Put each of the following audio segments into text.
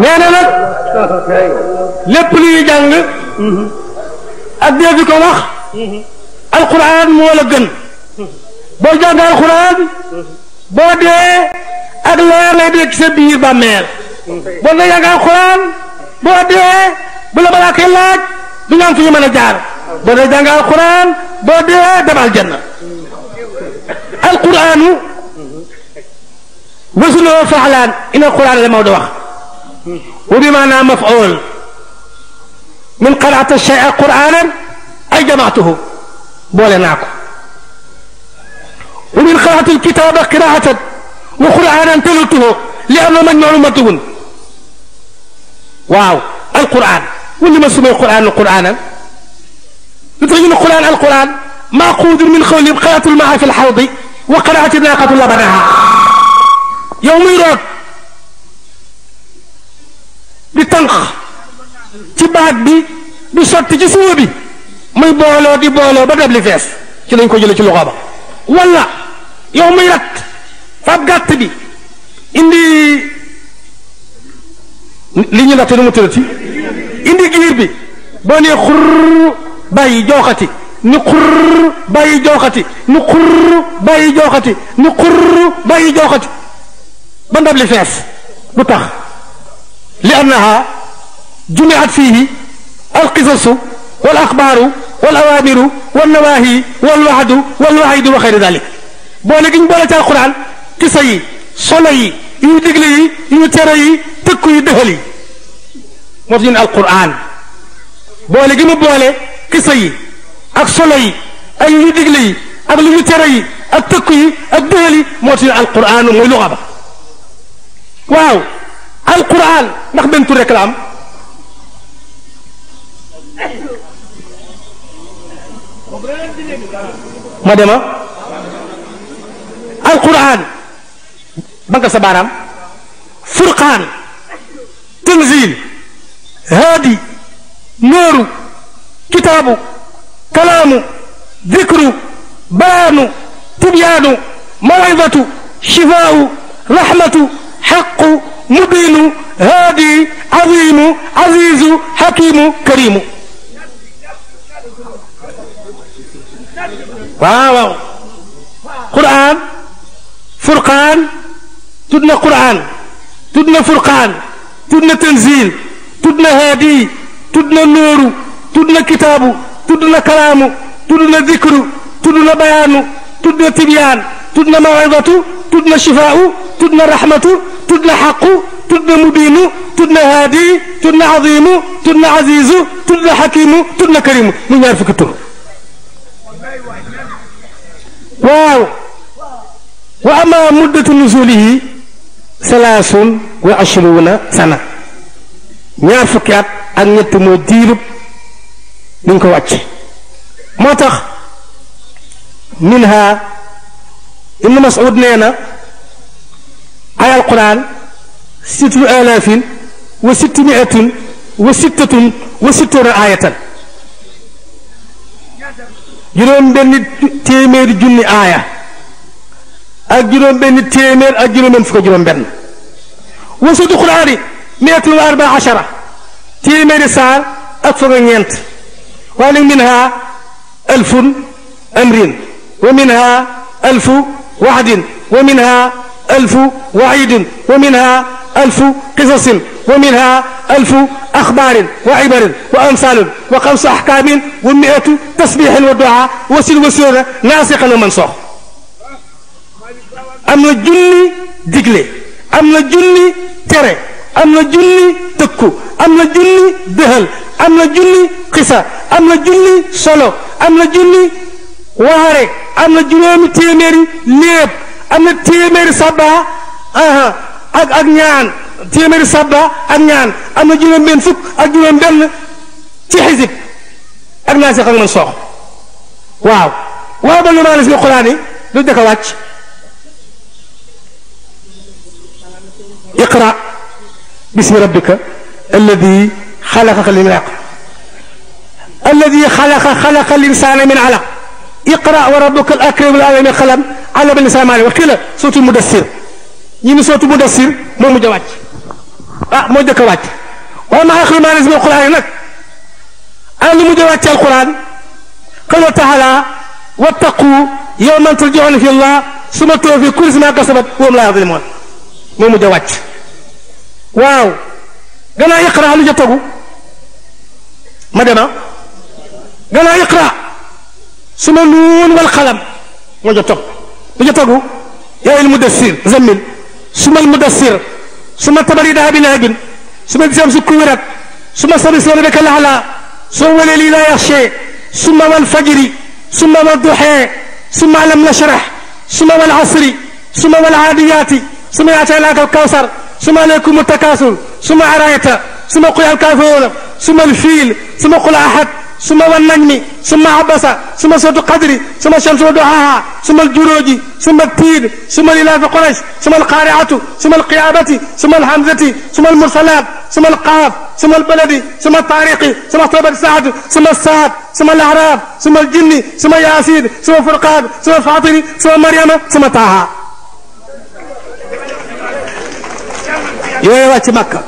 nee na nag lépp lu ñuy jàng ak dee bi ko wax alquran moo la gën boo jàng alquran boo dee ak leer lay dee ci sa biir bàmmeel boo dee jàng alquran boo dee bu la balaa koy laaj du ñu am fu ñu mën a jaar boo dee jàng alquran boo dee dem aljanna alquranu wasuloo faalaan ina alquran la Maodo wax wa bi maanaa maf'ul min qaraata shay'a qur'aanan ay jamaatuhu boole naa ko wa min qaraata alkitaaba qiraatan wa qur'aanan talawtuhu li annahu majmuu'un matbuun waaw alquran wala ma sumay qur'aanan qur'aanan lu tax ñu ne qur'aan alquran maaxuudun min qawlihim qara'atul maa'a fil hawdi wa qara'ati naaqatu labanaha yow muy root di tànq ci baag bi di sotti ci suuf bi muy booloo di booloo ba dab li fees ci lañ ko jëlee ci loxo ba wala yow muy rat fab gàtt bi indi li ñu natt nu mu tërati indi giir bi boo nee xurr bàyyi jooxati ni xurr bàyyi jooxati ni xurr bàyyi jooxati ni xurr bàyyi jooxati ba ndab li fees lu tax li annaha jumiat fihi alqisasu wal axbaaru wal awaamiru wal nawaahi wal waxdu wal waxidu wa xayri dalik boole gi ñu boole ci alquran qisa yi solo yi yu digle yi yu tere yi tëkku yi dëxal yi moo tax ñu ne alquran boole gi mu boole qisa yi ak solo yi ak yu digle yi ak lu ñu tere yi ak tëkku yi ak dëxal yi moo tax ñu ne alquran mooy luxa ba waaw alquran ndax benn tur rek la am ma dema alquran banka sa baaraam furqaan tanzil haadi nooru kitaabu kalaamu dikru bayaanu tibyaanu mawidatu shifaau rahmatu xaqu mubiinu haadi azimu azizu hakimu karimu waaw waaw Qur'an furqaan tudd na Qur'an tudd na furqaan tudd na tanzil tudd na haadi tudd na nooru tudd na kitaabu tudd na kalaamu tudd na dikru tudd na bayaanu tudd na tibyaan tudd na mawidatu tudd na shifaau tudd na rahmatu tudd na xaqu tudd na mubiinu tudd na haadi tudd na azimu tudd na azizu tudd na hakimu tudd na karimu mu ñaar fukki tur waaw wa ama muddatu nuzulihi salaasun wa ashruuna sana ñaar fukki at ak ñett mooy diirub liñ ko wàcc moo tax minha ibnu mas'ud nee na ay alquran sittu alaafin wa sittimiatin wa sittatun wa sittuna ayatan juróom benn téeméeri junni aaya ak juróom benn téeméer ak juróom benn fukk juróom benn wa sittu qur'aani miatun wa arbaa ashara téeméeri saar ak fukk ak ñeent waaye nag minha alfun amrin wa minha alfu waxdin wa minha alfu waidin wa minha alfu qisasin wa minha alfu axbaarin wa ibarin wa amsaalin wa xamsu axkaamin wa miatu tasbiixin wa duaa wa sil wa sura naasixan wa mansoox am na junni digle am na junni tere am na junni tëkku am na junni dëhal am na junni xisa am na junni solo am na junni waare am na juróomi téeméeri léeb am na téeméeri sabba ak ñaan téeméeri sabba ak ñaan am na juróom benn fukk ak juróom benn ci xisib ak naa si xam man soox waaw waaw ba lu maa si quraan yi lu dëkk a wàcc iqra bismi rabbika alladi xalaqa min alaq alladi xalaqa linsaana min alaq iqra wa rabbuka al akram al qalam allama al insana ma lam ya'lam wa qila sootu mudassir ñi ni sootu mudassir moo mujj a wàcc moo jëkk a wàcc wa ma axiru ma nazala alquran yi nag lu mujj a wàcc alquran qala taala wattaqu yawman turja'una fi allah summa tuwaffa kullu nafsin ma kasabat wa hum la yuzlamun moo mujj a wàcc waaw gannaaw iqra lu ca tegu ma dema gannaaw iqra suma nuun wal qalam moo ca topp lu ca tegu yaa ayyuhal mudassir zammil suma al mudassir suma tabarida binaabin suma shamsu kuwirat suma sabbihi rabbaka al-a'la suma wal layli idha yaghsha suma wal fajri suma wad duha suma lam nashrah suma wal asri suma wal aadiyati suma a'tainaka al-kawsar suma alaykum at-takasur suma arayta suma qul al-kafirun suma al-fil suma qul ahad suma wan najmi suma abasa suma suratul qadri suma shamsu wa duhaha suma al-juruji suma at-tin suma ilaf quraish suma al-qari'atu suma al-qiyamati suma al-hamzati suma al-mursalat suma al-qaf suma al-baladi suma at-tariqi suma iqtarabat as-sa'atu suma as-sa'at suma al-a'raf suma al-jinni suma yasin suma furqan suma al-fatiri suma maryama suma taha yooyu wàcc Makka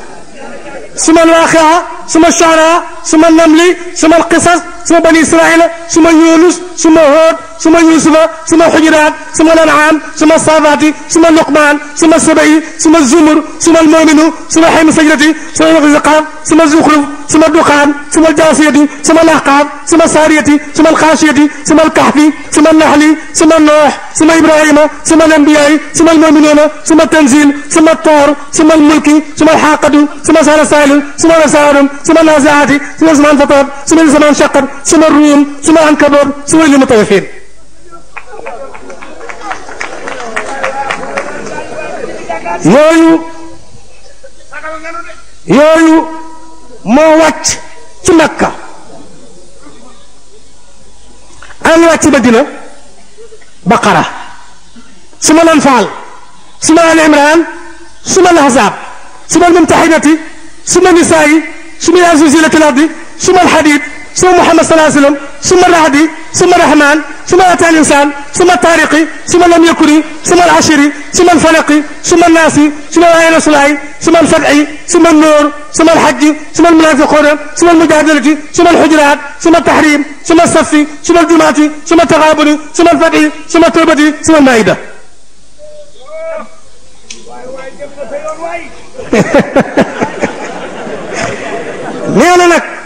suma al-waqi'a suma shu'ara suma namli suma al-qisas suma bani israila suma yunus suma hud suma yusufa suma hujurat suma al-an'am suma safati suma luqman suma sabai suma zumur suma al-mu'minu suma him sajdati suma al-qaf suma zukhruf suma dukhan suma al-jasiyati suma al-ahqaf suma sariyati suma al-khashiyati suma al-kahfi suma an-nahli suma nuh suma ibrahima suma al-anbiya suma al-mu'minuna suma tanzil suma at-tur suma al-mulki suma al-haqatu suma salasal suma al-salam suma al-nazi'ati suma al-fatat suma al-shaqqat suma ar-rum suma al-ankabut suma al-mutawaffin yooyu moo wàcc ci Makka an wàcc Madina Baqara suma al-Anfal suma al-Imran suma al-Ahzab suma al-Mumtahinati suma Nisaa'i suma yaa zulzilatil ardi suma al-Hadid suma Muhammad sallallahu alayhi wa sallam suma Rahdi suma Rahman suma atal insan suma tariqi suma lam yakuni suma al-ashiri suma al-falaqi suma an-nasi suma ayna sulay suma al-fathi suma an-nur suma al-hajj suma al-munafiquna suma al-mujadalati suma al-hujurat suma at-tahrim suma as-saffi suma al-jumu'ati suma at-taghabuni suma al-fathi suma at-tawbati suma al-maida nee na nag